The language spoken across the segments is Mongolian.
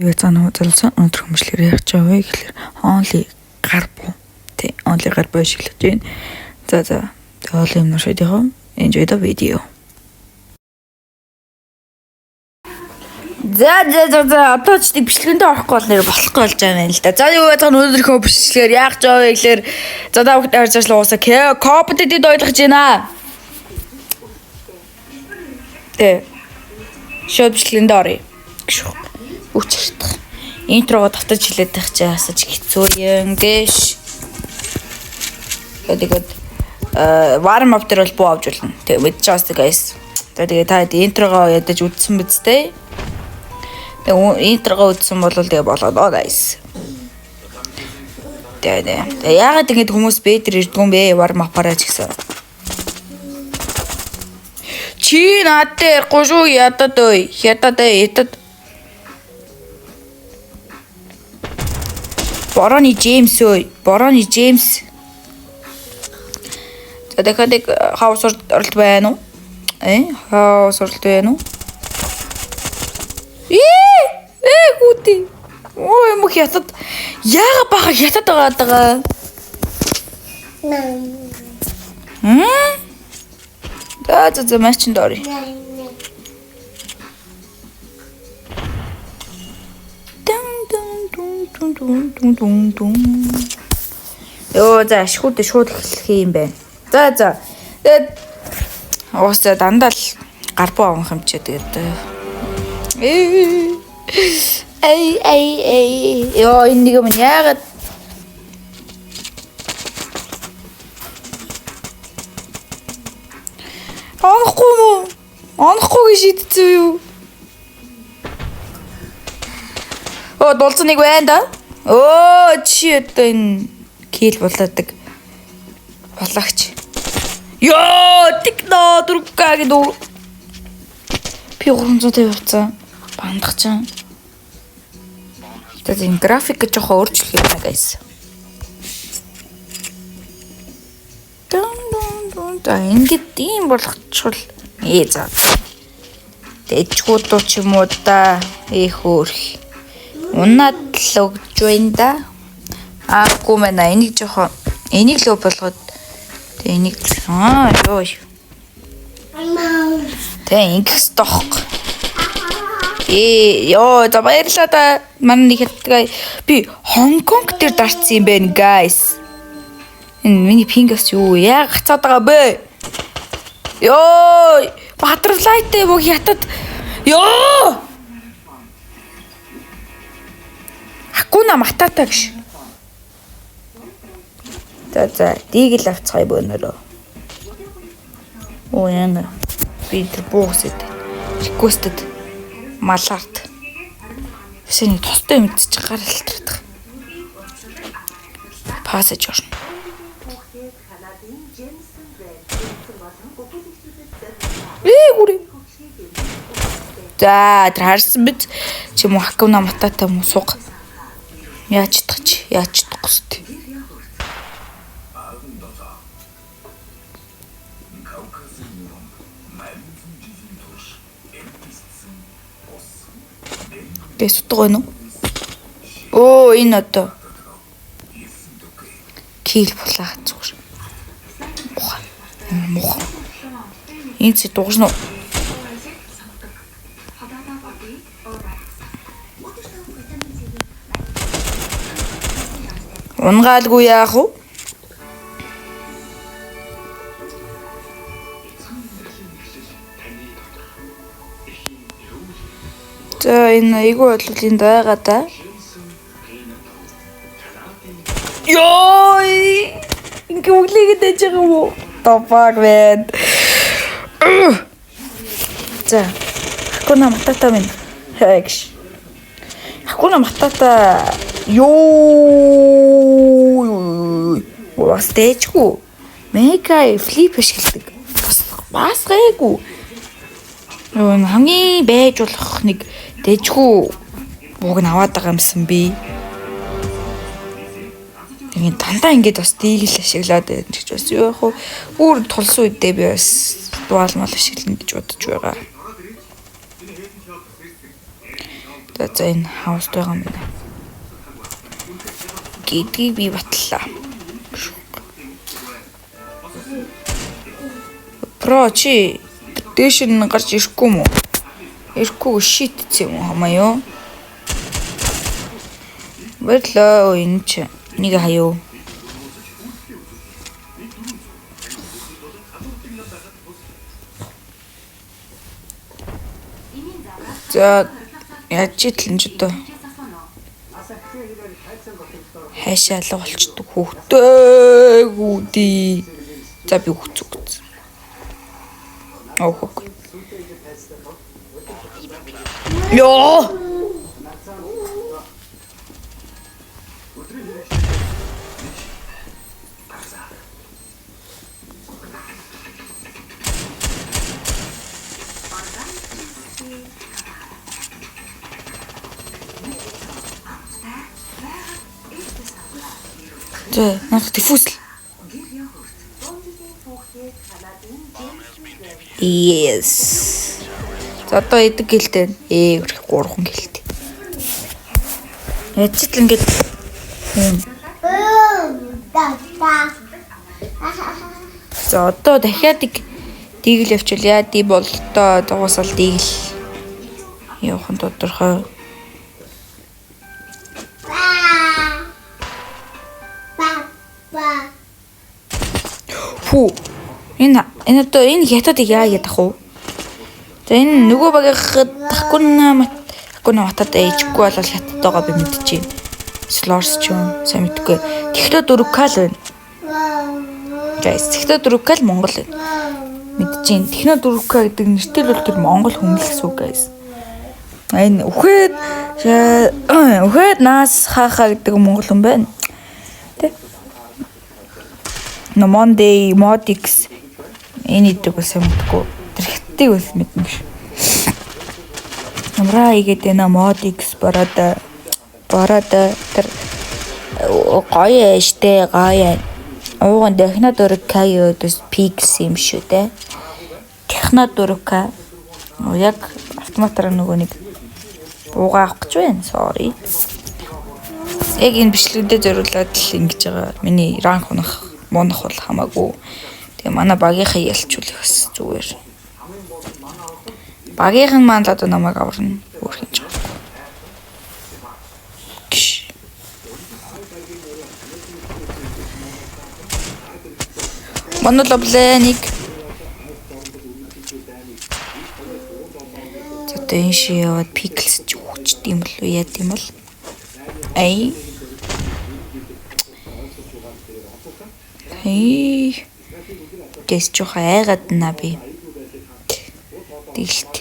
Юу цаана залсан өндөр хэмжлэгээр яах ч вэ гэхэлэр only гар буу. Тэ only гар буу ашиглаж байна. За за. Тэгэл юм уншаад яхаа. Enjoy the video. За за за за одоо ч нэг бичлэгэндээ орохгүй бол нэр болохгүй болж байгаа юм л да. За юу яцхан өнөөдрийнхөө бичлэгээр яах ч вэ гэхэлэр за та бүхэн харж байгаа уусаа компетитив ойлгож байна. Тэ. Шууд бичлэгэндээ оръё. Гшүү. Үчиртэх. Интрого давтаж хэлээд байх чи асаж хэцүү юм гэш. Тэгээд warm up дээр бол буу авч болно. Тэг мэдчихэж байгаа guys. За тэгээ та интрого ядаж үдсэн биз дээ. Тэгээ интрого үдсэн бол тэгээ болоод guys. Тэгээ тэгээ яагаад ингэж хүмүүс б дээр ирдгүн бэ warm up-аараа ч гэсэн. Чи над дээр ярихгүй шүү ядад ой. Ядад ой ядад. Борооны Джеймс ой. Борооны Джеймс. За дахиад нэг хаус оролт байна уу? Э? Хаус оролт байна уу? Ээ! Ээ гүти. Ой юм хятад. Яага баха хятад байгаа даа. Хм? За за за матчинд оръё. Дун дун дун дун дун. Йоо за ашгууд шууд эхлэх юм байна. За за. Тэгээд уусаа дандаа л гар буу авах юм чи тэгээд. Эй эй эй. Йоо энэ нэг юм яагаад Онохгүй мó? Онохгүй гэж шийдсэн юу? Оо дулсан нэг байна да. Өө чи одоо энэ кил булаадаг. Булагч. Йоо тикно дурка гэдэг. Би 350 явцсан. Бандах чам. Тэгээд энэ график гэж жоохон өөрчлөх юм байна guys. Дун дун дун. За ингээд ийм болгочихвол ээ за. Дэжгүүд ч юм уу да. Ээх хөөрх. Унаад л өгч байна да. Аагүй мэнэ энийг жоохон энийг лөө болгоод тэг энийг аа ёо. Тэг ингэх ёстой хох. Ээ ёо за баярлалаа да. Манай нэг хятадгаа би Хонконг дээр дарцсан юм байна guys. Энэ миний ping бас юу яа гацаад байгаа бэ? Ёо butterfly-тай бүх хятад ёо Hakuna Matata гэж. За за, дийг л авцгаая бөөнөрөө. Оо яна. Би тэр буугс идэв. Requested маларт. Тэсний тустай юм чи гар алтардах. Пассаж орно. Ээ гүрээ. За тэр харсан биз? Чи мөн Hakuna Matata мөн суг. Яаж чадах чи? Яаж чадахгүй сте. Тэ сутг байна уу? Оо энэ одоо кил булаа зүгээр. Муха. Муха. Энэ чи дуурна уу? Унгаалгүй яах вэ? За энэ айгүй бол энд байгаа да. Йой! Ингээ өглөөгээд байж байгаа юм уу? The fuck man. За. Hakuna Matata минь. Хэгш. Hakuna Matata ёо. Бас дээжгүй. Мега флип ашигладаг. Бас бас гайгүй. Юу хамгийн байж болох нэг дээжгүй бууг нь аваад байгаа юмсан би. Тэгээд дандаа ингэж бас дийл ашиглаад байна гэж бас юу яах вэ? Өөр тулсан үедээ би бас дуал мал ашиглана гэж бодож байгаа. За энэ house байгаа юм байна гэдгийг би батлаа. Bro, чи дээш нь гарч ирэхгүй юм уу? Ирэхгүй shit юм уу хамаа юу? Баярлалаа, энэ чи нэг хаяа. За яаж итл энэ ч одоо хайшаа алга болчдөг хүүхдээ гүди. За би үхцүү гэсэн. Оох. Йоо. За надад defuse л. Yes. За одоо эдэг гэлтэй. 3 гэлтэй. Яаж ч л ингээд За одоо дахиад нэг Deagle явуул яа ди болтоо дуусал Deagle явах нь тодорхой. Фу. Энэ одоо энэ хятадыг яа ядах вэ? За энэ нөгөө багийнхад Hakuna Matata ээжгүй бол хятад байгаа би мэдчихээн. Слорс ч юм сайн мэдгүй. Техно 4К л байна. Guys, Техно 4К л Монгол байна. Мэдчихээн. Техно 4К гэдэг нэртэй л бол тэр Монгол хүн л гэсэн үг guys. Энэ үхээд наас хаахаа гэдэг Монгол хүн байна. Тэ? No Monday, Modix энэ идэг бас сайн мэдгүй. Тэр хятадыг бас мэднэ гэж. Намраа игээд байна Modix бараад тэр гоё штэ гоё. Ууган Техно 4К юу пикс юм шүү дээ. Техно 4К яг автоматар нөгөө нэг буугаа авах гэж байна. Sorry. Яг энэ бичлэгэндээ зориулаад л ингэж байгаа. Миний rank унах, муунах бол хамаагүй. Тэгээ манай багийнхаа ялчуулах бас зүгээр. Багийнх нь маань л одоо намайг аварна. Өөр хин ч байхгүй. Монолоблэ нэг. За одоо энэ шиг яваад пиклс ч өгчд юм болов уу яа гэм бол. Ай. Эй. Гэс жоохон айгаад на би. Тэгэлт.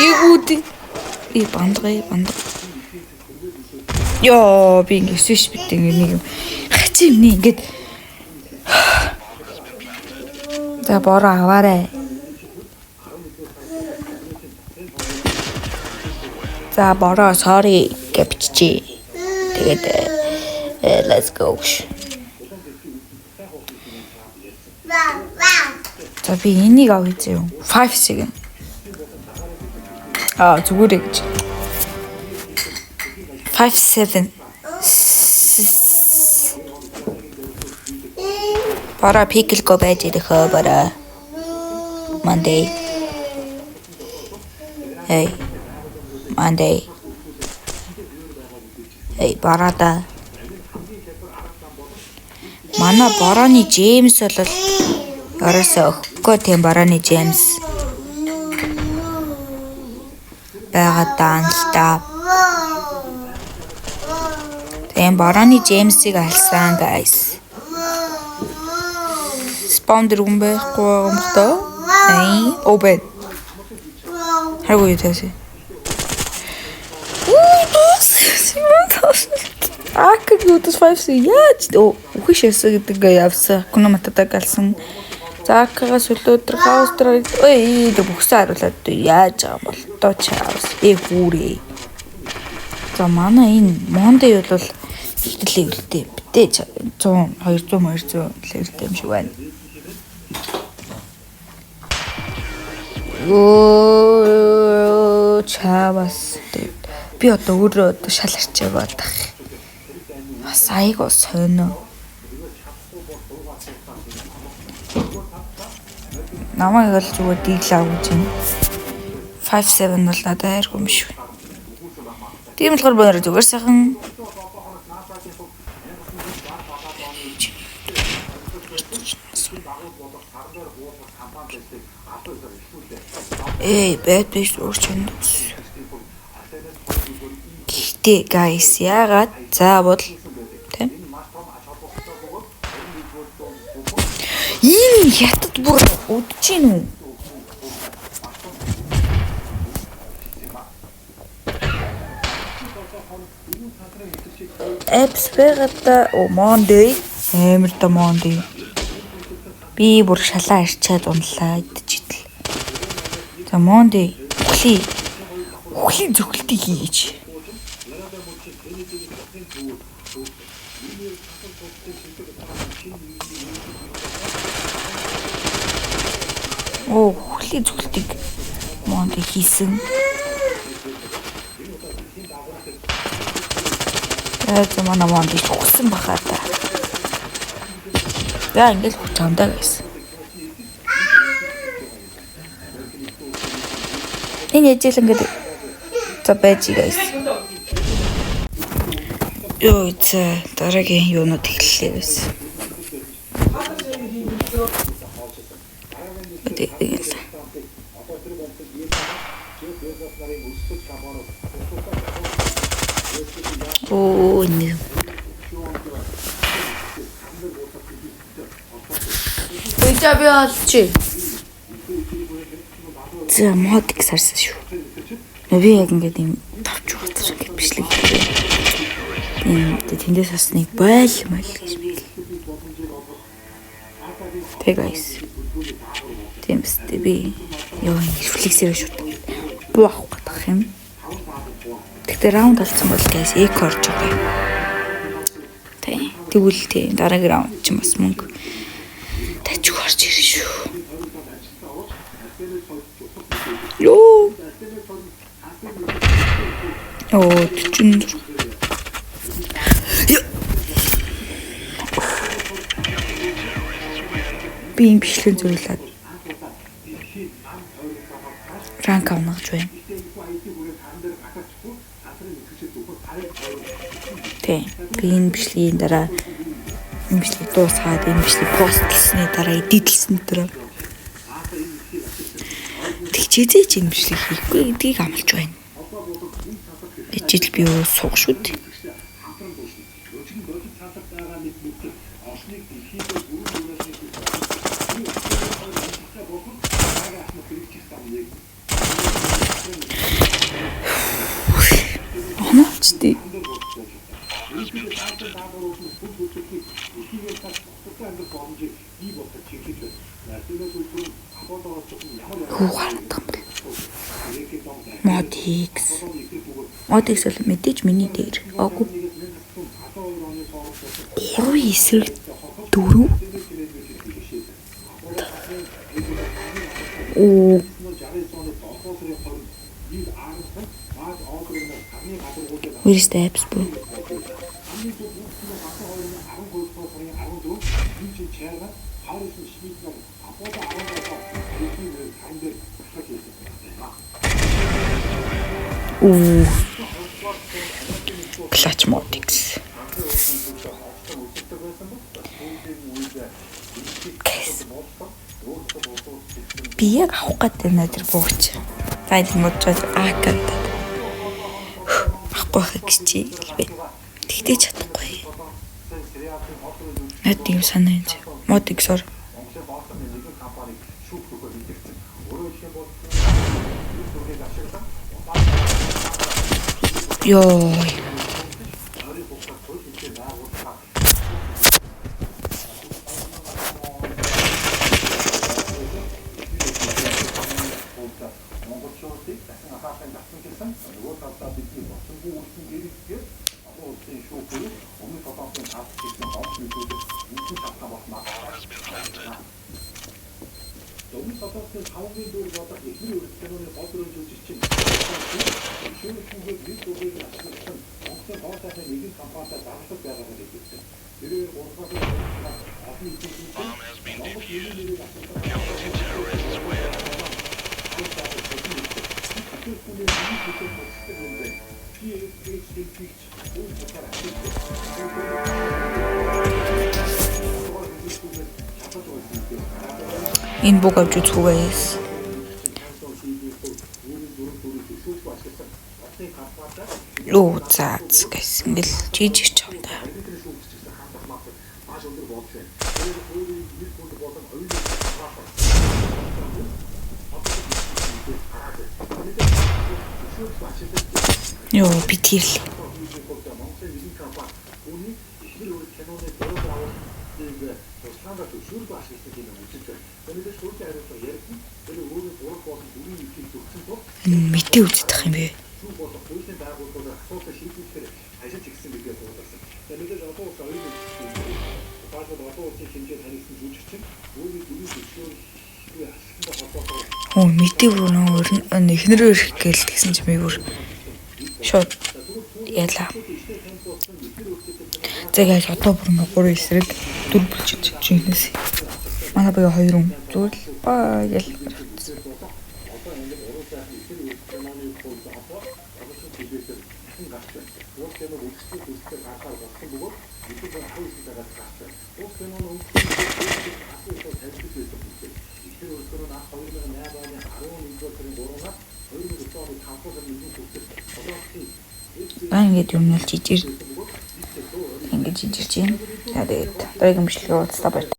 Игүүд. И бандгай банд. Йоо би ингэ свиш бит ингэ нэг юм хачин юм нэ ингээд. За бороо аваарай. За бороо sorry гэж биччихье. Тэгээд let's go. За би энийг авъя зөө. 5 second. Аа зүгээрээ гэж. 5 7. Бара пиклго байж ирэх бара. Monday. Hey. Monday. Hey барада. Манай борооны Джеймс бол ерөөсөө өгөхгүй тийм борооны Джеймс байгаа даа л да. Тийм борооны Джеймсийг алсан guys. Spawn дээр хүн байхгүй юм бах та. Ай, обед. Харгүй юу таашаа. Ака гүтс 5C яаж үхэж ясаа гэдэг явсан. Hakuna Matata галсан. За Акагаас өдөр хаус дээр ой тэг бүхсэн хариулаад яаж байгаа юм бол доо чаус. Хүүрээ. За манай энэ Monday бол их level тэй. Битээ 100 200 200 level тэй юм шиг байна. Өө чавас. Би одоо өөрөө одоо шал арчаа бодох. Бас айгуу сонио. Намайг л зүгээр диглээ гэж байна. 5-7 бол надад айргүй юм шүү. Тийм болохоор бонор зүгээр сайхан бэд биш өөрч юм. Гэхдээ guys яагаад заавал тийм энэ хятад бүр үдэж гин үү? Apps байгаадаа Monday амар да Monday. Би бүр шалаа арчаад унлаа идэж идэл. За Monday үхлийн зөвхөлтийг хийгээч. Оо үхлийн зөвхөлтийг Monday хийсэн. За манай Monday хүссэн баха та. За ингээл хүч амдаа гэсэн. Энэ яжил ингээд за байж guys. Йоо за дараагийн юунууд эхэллээ гэсэн. Тэгээд оо нэ. Үгүй би олчих. За мод их сарсан шүү. Би яг ингээд юм тавч угацсан ингээд бичлэг хийлээ. Ийм тэндээс бас нэг бойл мойл гэж мэл. Тэг guys. Тийм үстэй би ёо рефлексээр шууд буу авах гэдэг юм. Тэгтээ раунд алдсан бол guys эко орж байгаа юм. Тэ. Тэгвэл тийм дараагийн раунд чинь бас мөнгө тажиг орж ирнэ шүү. Йоо. Оо 46. Би энэ бичлэгийг зөвлөд ранк авна гэж байна. Тэ. Би энэ бичлэгийн дараа энэ бичлэг дуусгаад энэ бичлэг постлсны дараа эдитлсний дараа тэгчээзээ ч энэ бичлэг хийхгүй гэдгийг амлаж байна. Ичил би юу суух шүү дээ. Оноочтой. Хүү гарах юм бэл. Мод X. Мод X бол мэдээж миний дээр. Аагүй. 3 эсрэг 4. Оо. Where is the apps bro? Ooh. Clutch Modix. Guys. Би яг авах гэдэг нэ тэр бууч. За энэ модчод АК гэдэг. Авахгүй байхыг хичээл бэ. Тэгтээ чадахгүй. Над юм санаа юм. Modix-ор. Йоо. Өмнөд Солонгосын Тавангийн дүүр болох эхнэр өрт киноны гол дүрийн жүжигчин зөвшөөрөлтөнгөө нэр дүрийг ашигласан Монголын гоо сайхны нэгэн компанитай зарлах байгаагаар илэрсэн. Тэрээр 3 дахь олон нийтийн Bomb has been Монгол defused. нэрийг ашигласан Counter-terrorists win. Зөвшөөрөлтөний нэг бүтээл тусдаг юм байна. PSH хэлбэгч үйл бусаар ашигласан. Энэ буг авч үзэх үү, guys? Юу, за, guys, ингээл жижиг ч юм да. Маш өндөр болж байна. Тэр өөрийн нэр хүнд болон оюуны хамгаалал Йоо, би тэрл. Монголын нэгэн компани үүний эхнэр өрт киноны зураг авалтыг туслаандаа зөвшөөрөлгүй ашигласан юм үзэж байна. Тэрнээс сүүлийн хариуцлага яригдсан. Тэр өөрийн зураг болон дүрийн эдгийг зөрчсөн тул Мэдээ үздэг юм бэ? шүүх болон хуулийн байгууллагуудаар асуудлыг шийдвэрлэхээр ажиллаж ирсэн гэдгээ дурдсан. Тэгээд олон улс оюун тухайлбал олон улсын хэмжээ танигдсан жүжигчин өөрийн дүрийн зөвшөөрөлгүй ашигласантай холбоотойгоор Оо, мэдээ бүр нөө эхнэрээ өрөх гээл тэгсэн чинь би бүр шууд ялаа. За guys, одоо бүр ингээ 3 эсрэг 4 болчих жинхнээс. Манай буяа 2 хүн. Зүгээр л баа гэл. Одоо ингээд уран сайхан эхнэр өрт киноны хувьд одоо олон хэмжээгээр дахин гарч байна. Уус киног үзэсгэлэн төсөлтөөр гарахаар болсон бөгөөд 19 цагаас гарч байна. Уус киноны өнгөрсөн асуултууд тавьдаг байсан бүлэг. Эхнэр өрт кино нь 2008 оны 11 сарын 3-наас 2009 оны 5 сарын 1 хүртэл Солонгосын Аа, ингээд юм л жижиг ингэж жижигч юм. За, тэгээд дараагийн бичлэгээр уулзлаа, баяр.